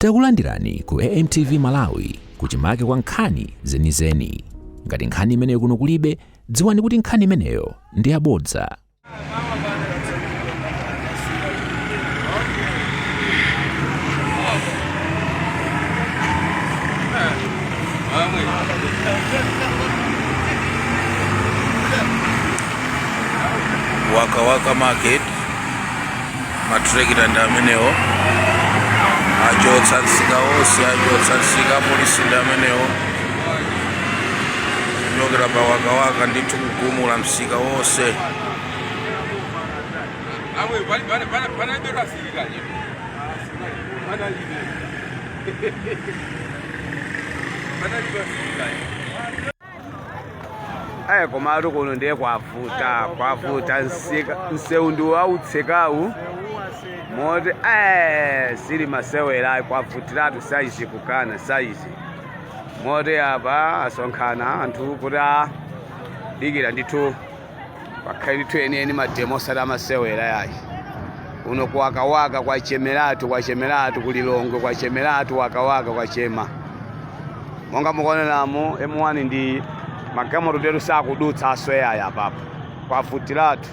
Takulandirani ku AMTV Malawi, kuchimake kwa nkhani zenizeni. Ngati nkhani imeneyo kuno kulibe, dziwani kuti nkhani imeneyo ndi yabodza. Waka Waka Market, matrekita ndi amenewo achotsa msika wonse, achotsa msika. Apolisi ndi amenewo kuchokera pa Waka Waka ndithu kugumula msika wonse. Ayi, komatu kuno ndiye kwavuta, kwavuta. Msika, msewu ndi wautsekawu moti sili masewera, kwavutiratu saizi kukana saizi moti apa asonkhana anthu kuti a dikira ndithu pakhale ndithu enieni ma demo, osati amasewera yayi. Kuno kuWakawaka kwachemeratu, kwachemeratu kuLilongwe, kwachemeratu Wakawaka, kwachema monga mukuoneramo. M1 ndi magalimoto tetu sakudutsa asweyaya apapo, kwavutiratu.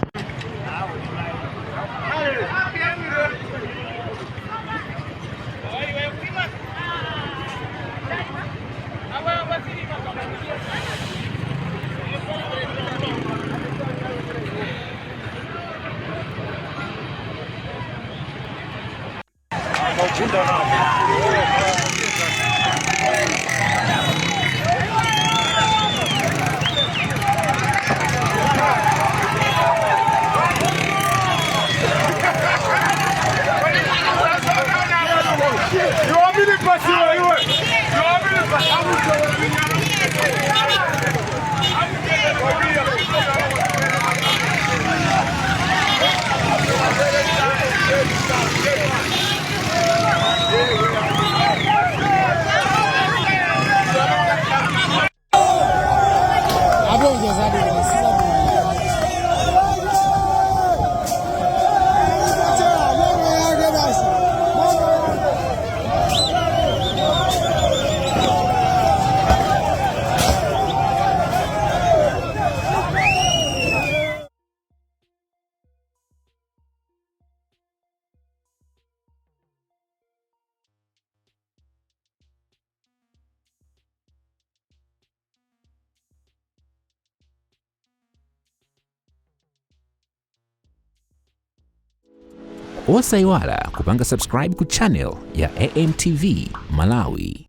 Osayiwala kupanga subscribe ku channel ya AMTV Malawi.